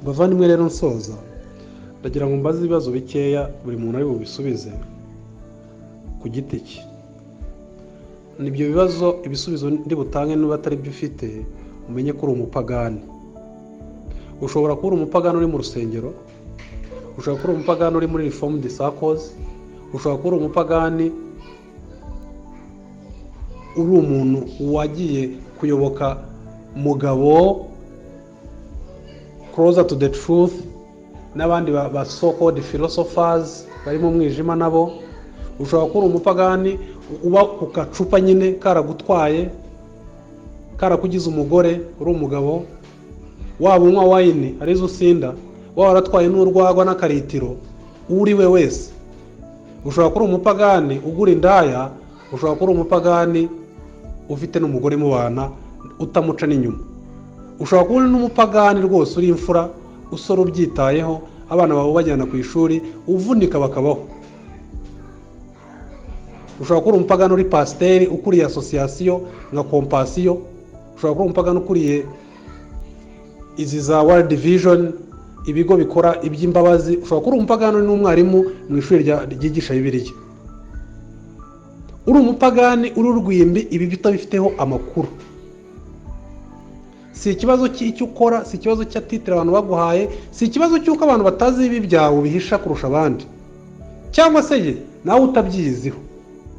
Bavandimwe rero, nsoza ndagira ngo mbaze ibibazo bikeya, buri muntu ari bubisubize ku giti cye. Nibyo bibazo, ibisubizo ndi butange niba atari byo ufite, umenye ko uri umupagani. Ushobora kuba uri umupagani uri mu rusengero, ushobora kuba uri umupagani uri muri Reformed Circles, ushobora kuba uri umupagani uri umuntu wagiye kuyoboka Mugabo, Closer to the Truth, n'abandi ba so called philosophers bari mu mwijima nabo. Ushobora kuba uri umupagani uba ku gacupa nyine karagutwaye, karakugize umugore uri umugabo, waba unywa wine arizo usinda, waba waratwaye n'urwagwa n'akaritiro, uri we wese. Ushobora kuba uri umupagani ugura indaya, ushobora kuba uri umupagani ufite n'umugore mubana utamuca n'inyuma. Ushobora kuba uri n'umupagani rwose uri imfura, usora ubyitayeho, abana bawe ubajyana ku ishuri, uvunika bakabaho. Ushobora kuba uri umupagani uri pasiteri ukuriye association nka Compassion, ushobora kuba umupagani ukuriye izi za World Vision, ibigo bikora iby'imbabazi. Ushobora kuba uri umupagani uri n'umwarimu mu ishuri ryigisha Bibiliya. Uri umupagani uri urwimbi, ibi utabifiteho amakuru. Si ikibazo cy'icyo ukora, si ikibazo cya titre abantu baguhaye, si ikibazo cy'uko abantu batazi ibi byawe ubihisha kurusha abandi, cyangwa se ye nawe utabyiziho.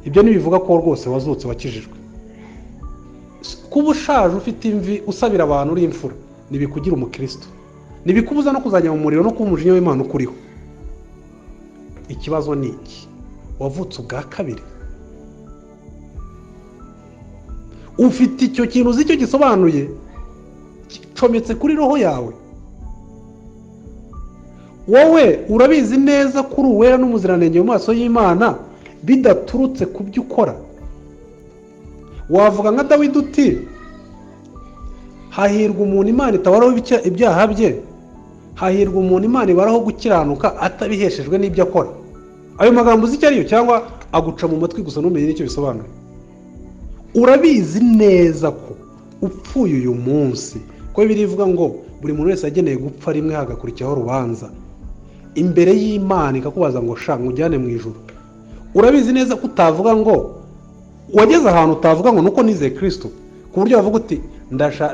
Ibyo ntibivuga ko rwose wazutse, wakijijwe. Kuba ushaje, ufite imvi, usabira abantu, uri imfura, ntibikugira umukristo, ntibikubuza no kuzajya mu muriro no kuba umujinya w'Imana ukuriho. Ikibazo ni iki: wavutse ubwa kabiri? Ufite icyo kintu, uzi icyo gisobanuye? Cometse kuri roho yawe? Wowe urabizi neza ko uri uwera n'umuziranenge mu maso y'Imana bidaturutse ku byo ukora? Wavuga nka Dawidi uti: "Hahirwa umuntu Imana itabaraho ibyaha bye, hahirwa umuntu Imana ibaraho gukiranuka atabiheshejwe n'ibyo akora"? Ayo magambo uzi icyo ariyo, cyangwa aguca mu matwi gusa ntumenye n'icyo bisobanura? Urabizi neza ko upfuye uyu munsi, ko birivuga ngo buri muntu wese yageneye gupfa rimwe, hagakurikiraho urubanza imbere y'Imana, ikakubaza ngo: "Sha, nkujyane mu ijuru"? Urabizi neza ko utavuga ngo wageze ahantu utavuga ngo nuko nizeye Kirisito, ku buryo wavuga uti: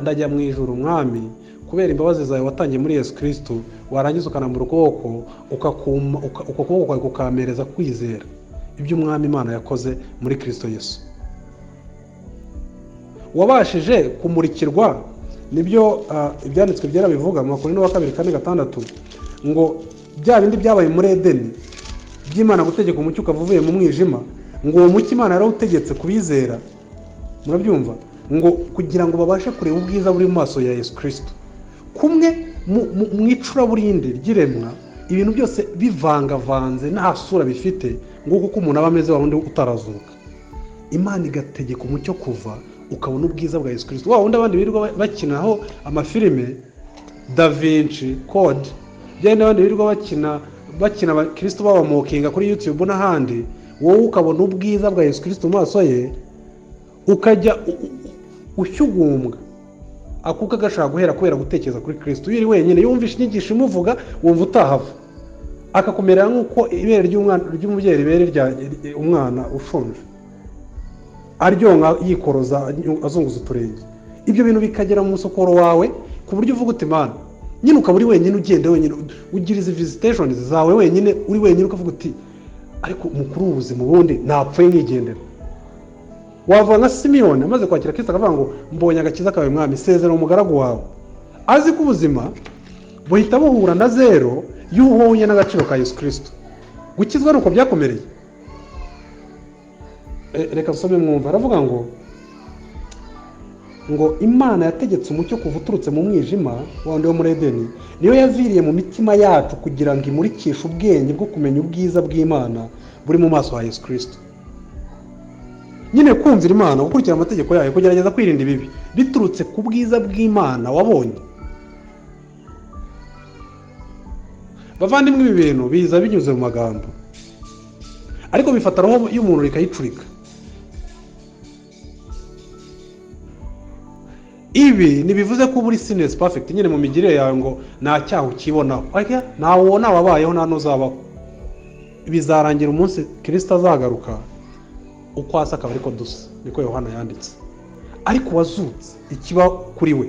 "Ndajya mu ijuru, Mwami, kubera imbabazi zawe watangiye muri Yesu Kirisito," warangiza ukanambura ukuboko, uko kuboko kwawe kukamereza kwizera ibyo Umwami Imana yakoze muri Kirisito Yesu? Wabashije kumurikirwa nibyo Ibyanditswe Byera bivuga mu Bakorinto wa Kabiri 4:6, ngo bya bindi byabaye muri Edeni by'Imana gutegeka umucyo ukava uvuye mu mwijima, ngo uwo mucyo Imana yarawutegetse kubizera, murabyumva, ngo kugira ngo babashe kureba ubwiza buri mu maso ya Yesu Kirisito? Kumwe mu icuraburindi ry'iremwa, ibintu byose bivangavanze, nta sura bifite, nguko uko umuntu aba ameze wa wundi utarazuka. Imana igategeka umucyo kuva, ukabona ubwiza bwa Yesu Kirisito, wa wundi abandi birirwa bakinaho amafilime, Da Vinci Code, byari n'abandi birirwa bakina abakristo babamokinga kuri YouTube n'ahandi. Wowe ukabona ubwiza bwa Yesu Kirisito mu maso ye, ukajya ushyugumbwa, akuka gashaka guhera kubera gutekereza kuri Kirisito. Iyo uri wenyine, iyo wumvishe inyigisho imuvuga, wumva utahava, akakumerera nk'uko ibere ry'umubyeyi ribere rya umwana ushonje, aryonka, yikoroza, azunguza uturenge. Ibyo bintu bikagera mu musokoro wawe ku buryo uvuga uti: "Mana." Nyine ukaba uri wenyine, ugenda wenyine, ugira izi visitation zawe wenyine, uri wenyine, ukavuga uti: "Ariko umukuru w'ubuzima, ubundi napfuye nkigendera." Wavuga nka Simiyoni amaze kwakira Kristo, akavuga ngo: "Mbonye agakiza kawe, Mwami, sezera umugaragu wawe," azi ko ubuzima buhita buhura na zero iyo uhuye n'agaciro ka Yesu Kirisito. Gukizwa ni uko byakomereye. Reka nsome mwumva. Aravuga ngo Imana yategetse umucyo kuva uturutse mu mwijima wundi wo muri Edeni, niyo yaviriye mu mitima yacu kugira ngo imurikishe ubwenge bwo kumenya ubwiza bw'Imana buri mu maso ha Yesu Kirisito. Nyine kumvira Imana, gukurikira amategeko yayo, kugerageza kwirinda ibibi biturutse ku bwiza bw'Imana wabonye. Bavandimwe, ibi bintu biza binyuze mu magambo, ariko bifata roho y'umuntu rikayicurika. Ibi Ibi ntibivuze ko uba uri sinless perfect nyine mu migirire yawe, ngo nta cyaha ukibonaho. Oya, ntawe ubona wabayeho, nta n'uzabaho. Bizarangira umunsi Kirisito azagaruka, uko asa akaba ariko dusa, niko Yohana yanditse. Ariko uwazutse, ikiba kuri we,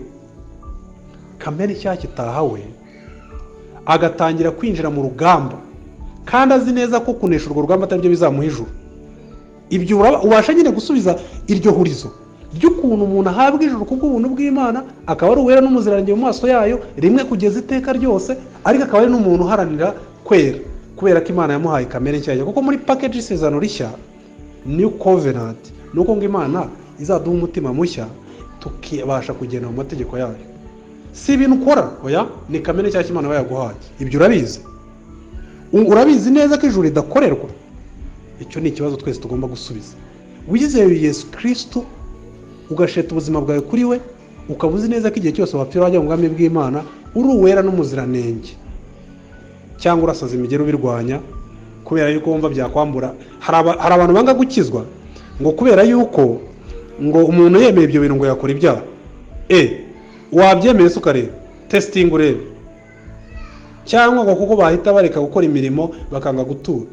kamere nshyashya itaha we, agatangira kwinjira mu rugamba, kandi azi neza ko kunesha urwo rugamba atari byo bizamuha ijuru. Ibyo ubasha nyine gusubiza iryo hurizo ry'ukuntu umuntu ahabwa ijuru kubw'ubuntu bw'Imana, akaba ari uwera n'umuziranenge mu maso yayo rimwe kugeza iteka ryose, ariko akaba ari n'umuntu uharanira kwera kubera ko Imana yamuhaye kamere nshyashya. Kuko muri package y'isezerano rishya, New Covenant, ni uko ngo Imana izaduha umutima mushya, tukabasha kugenda mu mategeko yayo. Si ibintu ukora, oya, ni kamere nshyashya Imana iba yaguhaye. Ibyo urabizi? Urabizi neza ko ijuru ridakorerwa? Icyo ni ikibazo twese tugomba gusubiza. Wizeye Yesu Kirisitu, ugasheta ubuzima bwawe kuri we, ukaba uzi neza ko igihe cyose wapfira wajya mu bwami bw'Imana uri uwera n'umuziranenge, cyangwa urasaza imigeri ubirwanya kubera yuko wumva byakwambura? Hari abantu banga gukizwa ngo kubera yuko ngo umuntu yemeye ibyo bintu ngo yakora ibyaha. Wabyemeye se ukareba, testing urebe? Cyangwa ngo kuko bahita bareka gukora imirimo, bakanga gutura,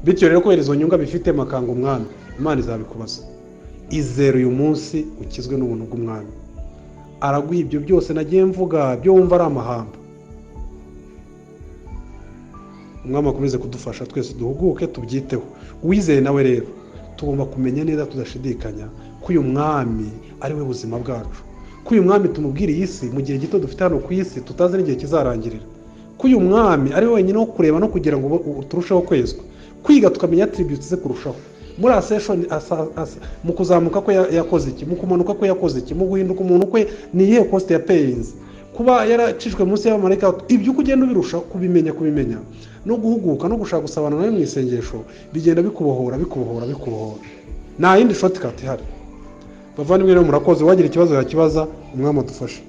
bityo rero kubera izo nyungu bifite makanga umwami. Imana izabikubaza. Izere uyu munsi, ukizwe n'ubuntu bw'umwami, araguha ibyo byose nagiye mvuga, byo wumva ari amahamba. Umwami akomeze kudufasha twese, duhuguke, tubyiteho. Uwizeye nawe rero, tugomba kumenya neza tudashidikanya ko uyu mwami ari we buzima bwacu, ko uyu mwami tumubwira iyi si mu gihe gito dufite hano ku isi, tutazi n'igihe kizarangirira, ko uyu mwami ari we wenyine wo kureba no kugira ngo turusheho kwezwa, kwiga tukamenya attributes ze kurushaho muri ascension, mu kuzamuka kwe yakoze iki, mu kumanuka kwe yakoze iki, mu guhinduka umuntu kwe ni iyihe cost ya payinze, kuba yaracishwe munsi y'abamarayika. Ibyo uko ugenda ubirusha kubimenya no guhuguka no gushaka gusabana nawe mu isengesho, bigenda bikubohora, bikubohora, bikubohora. Nta yindi shortcut ihari, bavandimwe. Rero murakoze. Uwagira ikibazo yakibaza. Umwami adufashe.